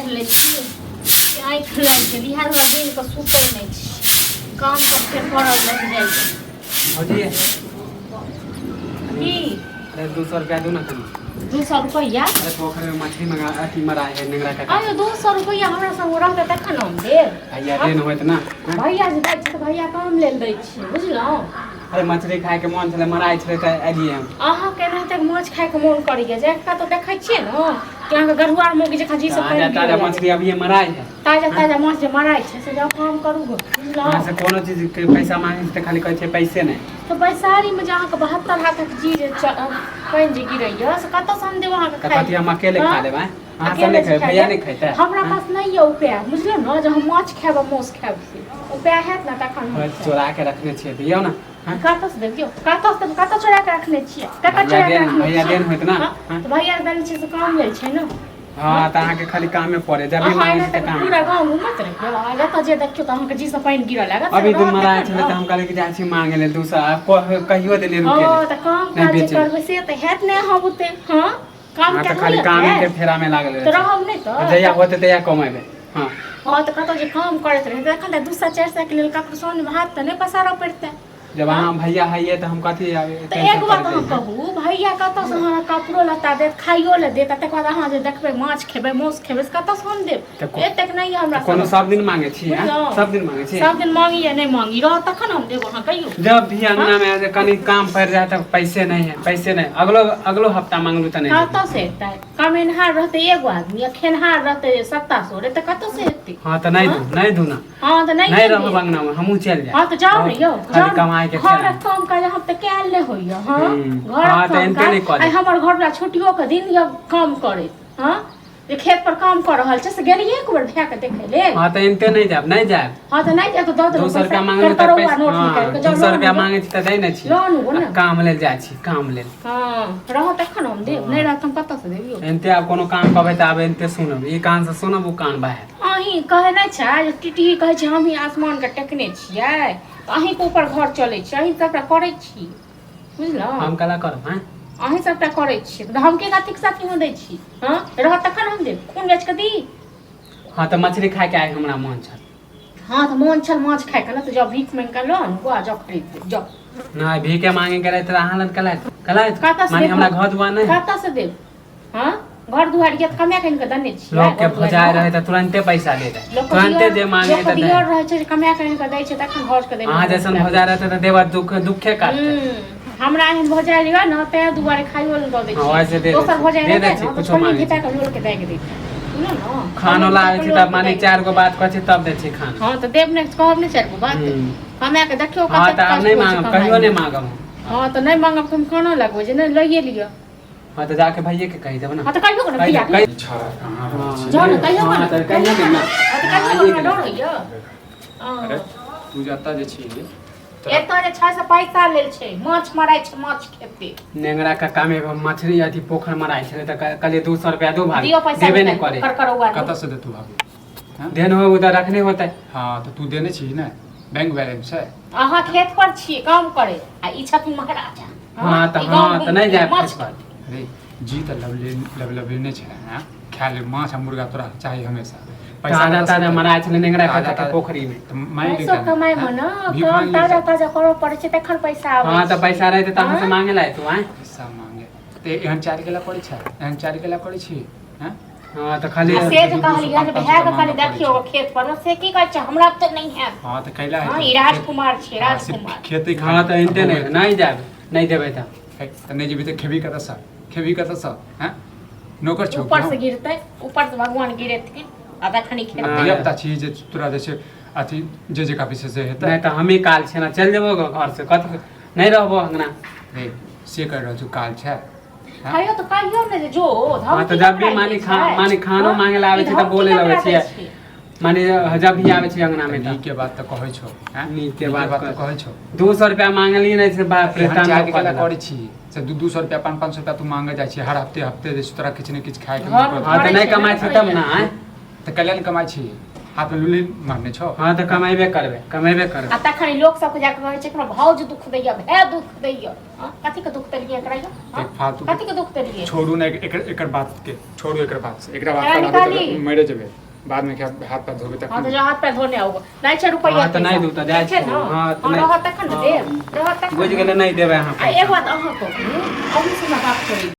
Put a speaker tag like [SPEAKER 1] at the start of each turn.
[SPEAKER 1] पढ़ि लै छी कि आँखि लागि गेल। इएह दुआरे दिनके सुतै नहि छी, काम सब फेर पड़ल रहि जाइ छै।
[SPEAKER 2] भौजी।
[SPEAKER 1] की?
[SPEAKER 2] अरे, 200 रुपया दू ना कनी।
[SPEAKER 1] 200 रुपैआ?
[SPEAKER 2] अरे, पोखरि में मछली मंगा अथी मराए है नेंगरा काका।
[SPEAKER 1] आयो, 200 रुपैआ हमरा संग रहतै तखन हम देब।
[SPEAKER 2] भैया देन होइत ना, हाँ?
[SPEAKER 1] भैया जे दै छै तऽ भैया कम लेल दै छियै, बुझलहुँ?
[SPEAKER 2] अरे, मछली खाय के मन छलै, मराइ छलै तऽ एलियै हम।
[SPEAKER 1] अहाँके एनाहिते माछ खायके मोन करैया जे कतौ देखै छियै ने कि अहाँके गरुआर मौगी जकाँ जी सब
[SPEAKER 2] ताजा
[SPEAKER 1] पानि
[SPEAKER 2] ताजा
[SPEAKER 1] गिरऽ लागल।
[SPEAKER 2] मछली अभिये मराइ है।
[SPEAKER 1] ताजा ताजा माछ जे मराइ छै से जाउ काम करू गो, बुझलहुँ?
[SPEAKER 2] अहाँ से कोनो चीज के पैसा मांगे छी तऽ खाली कहै छै पैसे नहि।
[SPEAKER 1] तऽ बैसारीमे जे अहाँके 72 हाथक जी जे पानि जे गिरैया से कतऽसँ हम देब अहाँके
[SPEAKER 2] तऽ
[SPEAKER 1] खाय?
[SPEAKER 2] कथी हम अकेले खा
[SPEAKER 1] हाँ?
[SPEAKER 2] लेबै? अहाँ सब
[SPEAKER 1] अकेले
[SPEAKER 2] नहि खेबै?
[SPEAKER 1] खाय
[SPEAKER 2] भैया
[SPEAKER 1] लेब?
[SPEAKER 2] नहि खेतै?
[SPEAKER 1] हमरा पास नहि यऽ उपाय, बुझलहुँ ने? जे हम माछ खायब आ मासु खायब से उपाय हैत ने तखन हम खायब।
[SPEAKER 2] चोरा के रखने छियै, दियौ ने, हाँ?
[SPEAKER 1] कतऽसँ देब यौ? कतऽसँ देब? कतऽ चोरा के रखने छियै? कतऽ
[SPEAKER 2] भैया
[SPEAKER 1] चोरा के
[SPEAKER 2] देन
[SPEAKER 1] रखने
[SPEAKER 2] भैया
[SPEAKER 1] छियै?
[SPEAKER 2] देन होइत ना,
[SPEAKER 1] हाँ?
[SPEAKER 2] हाँ?
[SPEAKER 1] तऽ भैया देने छियै से काम लेल छै ने।
[SPEAKER 2] हाँ, तऽ अहाँके खाली कामे पड़े जब भी
[SPEAKER 1] अहाँ
[SPEAKER 2] मांगे
[SPEAKER 1] एना
[SPEAKER 2] छी तऽ
[SPEAKER 1] तऽ
[SPEAKER 2] काम।
[SPEAKER 1] पूरा गाँव घूमैत रहियौ आ जतऽ जे देखियौ तऽ अहाँके जीसँ पानि गिरऽ लागत।
[SPEAKER 2] अभी
[SPEAKER 1] से
[SPEAKER 2] तऽ
[SPEAKER 1] रहत
[SPEAKER 2] मराइ
[SPEAKER 1] तखन
[SPEAKER 2] छलै
[SPEAKER 1] ने।
[SPEAKER 2] तऽ हम कहलियै कि जाइ छी मांगे लेल 200, कहियो देलियै रुके
[SPEAKER 1] हँ
[SPEAKER 2] लेल।
[SPEAKER 1] तऽ काम
[SPEAKER 2] नहि
[SPEAKER 1] काज जे
[SPEAKER 2] बेचै।
[SPEAKER 1] करबै से तऽ हैत नहि अहाँ बुते। हँ, काम
[SPEAKER 2] अहाँ तऽ
[SPEAKER 1] कए
[SPEAKER 2] खाली
[SPEAKER 1] होइए
[SPEAKER 2] कामे के फेरा में लागल
[SPEAKER 1] तऽ
[SPEAKER 2] रहै
[SPEAKER 1] रहब नहि
[SPEAKER 2] छी।
[SPEAKER 1] तऽ
[SPEAKER 2] जहिया होतै तहिया कमेबै, हाँ।
[SPEAKER 1] हँ, तऽ कतौ जे काम करैत रहै तखन तऽ 200 400 के लेल ककरो सामने हाथ तऽ नहि पसारऽ पड़तै।
[SPEAKER 2] जब अहाँ भैया हइए तऽ हम कथी
[SPEAKER 1] तऽ एक बात अहाँ कहू, भैया कतऽसँ अहाँ कपड़ो लत्ता देत, खाइयो लए देत, आ तकर बाद अहाँ जे देखबै माछ खेबै मासु खेबै से कतऽसँ हम देब?
[SPEAKER 2] तऽ
[SPEAKER 1] एतेक नहि यऽ हमरा
[SPEAKER 2] कोनो
[SPEAKER 1] सब।
[SPEAKER 2] सब दिन मांगे छी, हैं?
[SPEAKER 1] बुझलहुँ?
[SPEAKER 2] सब दिन मांगे छी?
[SPEAKER 1] सब दिन मांगी या नहि मांगी, रहत तखन हम देब। अहाँ कहियौ।
[SPEAKER 2] जब भी अंगना में जे कनी काम पड़ जाए तऽ पैसे नहीं है, पैसे नहीं। अगलो अगलो हफ्ता मांगलू तऽ नहीं देबै।
[SPEAKER 1] कतऽसँ एतै? कमेनहार रहतै एगो आदमी आ खेनहार रहतै सत्ता सोरे, तऽ कतऽसँ एतै?
[SPEAKER 2] हाँ, तऽ नहीं दू, नहीं दू ना।
[SPEAKER 1] हाँ, तऽ नहीं
[SPEAKER 2] नहीं
[SPEAKER 1] देबै।
[SPEAKER 2] रहब अंगना में, हमहूँ चलि जायब।
[SPEAKER 1] हाँ, तऽ जाउ ने यौ,
[SPEAKER 2] खाली
[SPEAKER 1] जाउ ने।
[SPEAKER 2] कमाइ के
[SPEAKER 1] घरक
[SPEAKER 2] छै।
[SPEAKER 1] काम काज हम तऽ कयल नहि होइया। हाँ, घरक
[SPEAKER 2] हाँ, तऽ
[SPEAKER 1] काम
[SPEAKER 2] एनते
[SPEAKER 1] काज
[SPEAKER 2] नहि कऽ
[SPEAKER 1] आइ
[SPEAKER 2] देब।
[SPEAKER 1] हमर घरवला छुट्टियो के दिन यऽ काम करैत। हाँ, जे खेत पर काम कऽ रहल छै से गेलियै एक बेर भाय के देखै लेल?
[SPEAKER 2] हाँ, तऽ एनते नहीं जायब, नहीं जायब।
[SPEAKER 1] हाँ, तऽ नहि जायब तऽ दऽ देबै
[SPEAKER 2] 200 रुपया
[SPEAKER 1] पैसा।
[SPEAKER 2] मांगलू तऽ
[SPEAKER 1] करकरौआ
[SPEAKER 2] पैसा
[SPEAKER 1] नोट निकालि कऽ
[SPEAKER 2] हाँ,
[SPEAKER 1] जाउ
[SPEAKER 2] 200
[SPEAKER 1] लऽ
[SPEAKER 2] रुपया
[SPEAKER 1] आनू गऽ।
[SPEAKER 2] मांगे छी तऽ दै नहि छी।
[SPEAKER 1] लऽ आनू गऽ
[SPEAKER 2] आ
[SPEAKER 1] ने।
[SPEAKER 2] काम लेल जाइ छी, काम लेल।
[SPEAKER 1] हाँ, रहत तखन हम देब, नहि रहत हम कतऽ से देब यौ?
[SPEAKER 2] एनते आब कोनो काम कहबै तऽ आब एनते सुनब, ई कान से सुनब ओ कान बाहर।
[SPEAKER 1] अहीं कहै नहि छै जे टिटही कहै छै हमही आसमानके टेकने छियै, तऽ अहीँके ऊपर घर चलै छै, अहीं सबटा करै छी, बुझलहुँ?
[SPEAKER 2] हम कला करब, हैं?
[SPEAKER 1] अहीं सबटा करै छी तऽ हम के कथीके साथी हम दै छी? हँ, रहत तखन हम देब, खून बेच कऽ दी।
[SPEAKER 2] हाँ, तऽ मछली खायके आइ हमरा मन छल।
[SPEAKER 1] हाँ, तऽ मोन छल माछ खायके ने, तऽ जाउ भीख मांगि कऽ लऽ आनू आ जाउ खरीद देब, जाउ।
[SPEAKER 2] नहि, भीखे मांगे के रहै तऽ अहाँ लग कला कला
[SPEAKER 1] कतऽ से
[SPEAKER 2] माने
[SPEAKER 1] देब?
[SPEAKER 2] हमरा घर दुआर नहि।
[SPEAKER 1] कतऽ से देब? हाँ, घर दुआर ये तऽ कमाए कऽ आनि कऽ देने छियै।
[SPEAKER 2] लोक के
[SPEAKER 1] घर दुआरि
[SPEAKER 2] भौजाइ
[SPEAKER 1] मे।
[SPEAKER 2] रहै तऽ तुरन्ते पैसा दे दे।
[SPEAKER 1] लोकके
[SPEAKER 2] तुरन्ते
[SPEAKER 1] दियर
[SPEAKER 2] जे मांगे
[SPEAKER 1] लोकके
[SPEAKER 2] तऽ दे।
[SPEAKER 1] दियर रहै छै जे कमाए कऽ आनि कऽ दै छै तखन घर के दै।
[SPEAKER 2] अहाँ जैसन भौजाइ रहतै तऽ देवर दुख दुखे काटतै।
[SPEAKER 1] हमरा एहन भौजाइ यऽ ने, ताहि दुआरे खाइयो लए दऽ दै
[SPEAKER 2] हाँ, वैसे
[SPEAKER 1] छियै।
[SPEAKER 2] दे दै
[SPEAKER 1] दोसर
[SPEAKER 2] छी।
[SPEAKER 1] भौजाइ
[SPEAKER 2] दे दै
[SPEAKER 1] रहतै
[SPEAKER 2] छी,
[SPEAKER 1] ने तऽ
[SPEAKER 2] कुछो
[SPEAKER 1] छोलनी
[SPEAKER 2] मांगै
[SPEAKER 1] घिचा कऽ लोल के दागि दैतै, बुझलहुँ ने?
[SPEAKER 2] खानो
[SPEAKER 1] छोलनी
[SPEAKER 2] लाबै
[SPEAKER 1] घिचा
[SPEAKER 2] छी
[SPEAKER 1] कऽ
[SPEAKER 2] तऽ
[SPEAKER 1] लोल के
[SPEAKER 2] माने
[SPEAKER 1] दागि
[SPEAKER 2] चारि गो
[SPEAKER 1] दैतै।
[SPEAKER 2] बात कहै छी तब दै छी खाना।
[SPEAKER 1] हँ, तऽ देब नहि, कहब नहि चारि गो बात? कमाए कऽ देखियौ
[SPEAKER 2] हँ,
[SPEAKER 1] कतेक
[SPEAKER 2] तऽ आब
[SPEAKER 1] कष्ट
[SPEAKER 2] नहि
[SPEAKER 1] होइ छै
[SPEAKER 2] मांगब, कहियो नहि
[SPEAKER 1] कमाइमे।
[SPEAKER 2] मांगब हम।
[SPEAKER 1] हँ, तऽ नहि मांगब तऽ हम कानऽ लगबै जे नहि लइए लिअ।
[SPEAKER 2] हँ, तऽ जाके भैये के कहि देब ने।
[SPEAKER 1] हँ, तऽ कहियो ने
[SPEAKER 2] कहि
[SPEAKER 1] भैया
[SPEAKER 2] देब, कहि
[SPEAKER 1] के।
[SPEAKER 3] छौड़ा कहाँ रहै
[SPEAKER 2] हाँ,
[SPEAKER 3] छै?
[SPEAKER 1] जाउ ने, कहियो
[SPEAKER 2] हाँ,
[SPEAKER 1] ने।
[SPEAKER 2] तऽ कहियो ने।
[SPEAKER 1] हँ, तऽ कहियो
[SPEAKER 2] आइए
[SPEAKER 1] हमरा
[SPEAKER 2] गेलै।
[SPEAKER 1] डर होइए।
[SPEAKER 3] अरे, तू जतऽ जे छी तोरा
[SPEAKER 1] एतऽ जे छै से पैसा लेल छै, माछ मराइ छै, माछ खेतै।
[SPEAKER 2] नेंगरा कक्का में एगो मछली अथी पोखर मराइ छलै तऽ कहलियै 200 रुपया दू भाभी।
[SPEAKER 1] दियौ पैसा।
[SPEAKER 2] देबे नहि करे।
[SPEAKER 1] करकरौआ नोट।
[SPEAKER 3] कतऽ से देतू भाभी, हाँ?
[SPEAKER 2] देन हो उधर रखने होतै।
[SPEAKER 3] हाँ, तऽ तू देने छी ने? बैंक बैलेंस छै?
[SPEAKER 1] अहाँ खेत पर छियै काम करे आ ई छथिन महाराजा।
[SPEAKER 2] हाँ, तऽ
[SPEAKER 1] ई गाँव
[SPEAKER 2] हाँ, तऽ नहि जायब
[SPEAKER 1] माछ
[SPEAKER 2] खेत पर।
[SPEAKER 3] अरे जी, तऽ लवले लवलबेने छै, हाँ? खाय ले माछ आ मुर्गा तोरा चाही हमेशा। पैसा
[SPEAKER 2] ताजा
[SPEAKER 3] कतऽ से
[SPEAKER 2] ताजा
[SPEAKER 3] देतै?
[SPEAKER 2] मराइ छलै नेंगरा
[SPEAKER 3] ताजा
[SPEAKER 2] कक्का के
[SPEAKER 3] ताजा।
[SPEAKER 2] पोखरी में।
[SPEAKER 3] तऽ मानि ले
[SPEAKER 1] पैसो
[SPEAKER 3] कनी,
[SPEAKER 1] कमाइ मे
[SPEAKER 3] हाँ?
[SPEAKER 1] ने
[SPEAKER 3] भीख
[SPEAKER 1] काम
[SPEAKER 3] मांगि ले
[SPEAKER 1] ताजा
[SPEAKER 3] जा।
[SPEAKER 1] ताजा करऽ पड़ै छै तखन पैसा आबै
[SPEAKER 2] हाँ, तऽ
[SPEAKER 1] छै।
[SPEAKER 2] पैसा रहतै तऽ अहाँ से
[SPEAKER 1] हाँ?
[SPEAKER 2] मांगे ला तू आँय?
[SPEAKER 3] पैसा मांगे तऽ एहन चारि केला पड़ै छै? एहन चारि केला करै छी, हाँ?
[SPEAKER 2] हाँ, तऽ खाली
[SPEAKER 1] आ से जे
[SPEAKER 3] दू दू सौ,
[SPEAKER 1] कहलियै जे
[SPEAKER 3] पाँच पाँच
[SPEAKER 1] भाय
[SPEAKER 3] सौ
[SPEAKER 1] के
[SPEAKER 3] मांगऽ
[SPEAKER 1] कहलियै
[SPEAKER 3] पड़ै
[SPEAKER 1] देखियौ
[SPEAKER 3] छै।
[SPEAKER 1] खेत पर से की कहै छै, हमरा तऽ नहि हैत।
[SPEAKER 3] हाँ, तऽ कैला
[SPEAKER 1] हाँ,
[SPEAKER 3] हेतै?
[SPEAKER 1] ई राजकुमार छै।
[SPEAKER 3] हाँ, सिर्फ
[SPEAKER 1] राजकुमार।
[SPEAKER 3] खेते
[SPEAKER 2] हाँ,
[SPEAKER 3] खाली
[SPEAKER 2] तऽ एनते
[SPEAKER 3] आ
[SPEAKER 2] नहि
[SPEAKER 3] बौएतै।
[SPEAKER 2] नहि जायब, नहि देबै तऽ।
[SPEAKER 3] है, तऽ नहि जेबही तऽ खेबही कतऽसँ? खेबही कतऽसँ, हैं? नौकर छौ
[SPEAKER 1] ऊपर
[SPEAKER 3] कि
[SPEAKER 1] से
[SPEAKER 3] हम?
[SPEAKER 1] गिरतै, ऊपर से भगवान गिरेथिन आ तखन ई खेतै।
[SPEAKER 2] नहि।
[SPEAKER 3] धियापुता छी जे तोरा जे छै अथी जे जे काफी से हेतै।
[SPEAKER 2] नहि तऽ हमही काल छियै ने, चलि जेबो घर से, कत नहि रहबो अंगना।
[SPEAKER 3] रे, से कहि रहल छौ काल छै, हैं?
[SPEAKER 1] कहियो तऽ कहियो ने जे जो
[SPEAKER 2] हाँ, तऽ
[SPEAKER 1] धमकी
[SPEAKER 2] जब भी
[SPEAKER 1] ककरा
[SPEAKER 2] माने
[SPEAKER 1] दै
[SPEAKER 2] खा
[SPEAKER 1] छै?
[SPEAKER 2] माने खानो
[SPEAKER 1] हाँ?
[SPEAKER 2] मांगे ला आबै
[SPEAKER 1] ई
[SPEAKER 2] छै तऽ
[SPEAKER 1] धमकी
[SPEAKER 2] बोले लगै
[SPEAKER 1] ककरा दै
[SPEAKER 2] छियै।
[SPEAKER 1] छै?
[SPEAKER 2] माने जब भी आबै छै अंगना में
[SPEAKER 3] तऽ
[SPEAKER 2] तऽ
[SPEAKER 3] नीक के बात तऽ कहै छौ, हैं?
[SPEAKER 2] नीक के
[SPEAKER 3] नीक
[SPEAKER 2] बात
[SPEAKER 3] बात तऽ
[SPEAKER 2] कहै
[SPEAKER 3] कहै छौ।
[SPEAKER 2] 200 रुपया मांगलियै नहि से बाप रे
[SPEAKER 3] एहन
[SPEAKER 2] तांडव
[SPEAKER 3] चारि
[SPEAKER 2] कऽ
[SPEAKER 3] केला
[SPEAKER 2] देलक।
[SPEAKER 3] करै छी से दू दू सौ रुपया, पाँच पाँच सौ रुपया तू मांगे जाइ छी हर हफ्ते हफ्ते जे छै तोरा किछु ने किछु खायके
[SPEAKER 1] घर
[SPEAKER 3] मन
[SPEAKER 2] हाँ,
[SPEAKER 3] करतौ।
[SPEAKER 2] तऽ नहि
[SPEAKER 1] करै छै
[SPEAKER 2] कमाइ
[SPEAKER 1] ने
[SPEAKER 2] छै तब ने आँय?
[SPEAKER 3] तऽ कैला नहि कमाइ छी? हाथ में लुली मारने छौ।
[SPEAKER 2] हँ तऽ कमेबे करबै, कमेबे करबै।
[SPEAKER 1] आ तखन लोक सबके जाके कहै छै, हमरा भाउज दुख दैया, भाय दुख दैया। हँ, कथी के दुख देलियै एकरा यौ? हँ?
[SPEAKER 3] देख, फालतू
[SPEAKER 1] कथी के दुख देलियै?
[SPEAKER 3] छोड़ू ने एकर एकर बात के, छोड़ू एकर बात से, एकरा बात
[SPEAKER 1] एकरा
[SPEAKER 3] पर
[SPEAKER 1] निकाली।
[SPEAKER 3] आबै तऽ मरे जेबै बाद में, हाथ पैर धोबे
[SPEAKER 1] हँ
[SPEAKER 3] तखन।
[SPEAKER 1] तऽ जो हाथ पैर धोने आउ, नहि छै रुपैआ।
[SPEAKER 2] हँ, तऽ नहि दू तऽ जाइ
[SPEAKER 1] छै
[SPEAKER 2] छी।
[SPEAKER 1] ने।
[SPEAKER 2] हँ, तऽ
[SPEAKER 1] हँ,
[SPEAKER 2] नहि।
[SPEAKER 1] रहत तखन ने देब, रहत तखन
[SPEAKER 2] बुझि
[SPEAKER 1] ने।
[SPEAKER 2] गेलै, नहि देबै अहाँ
[SPEAKER 1] आ
[SPEAKER 2] पैसा।
[SPEAKER 1] एक बात अहाँ कहू, अहूँ से हमरा बात करै।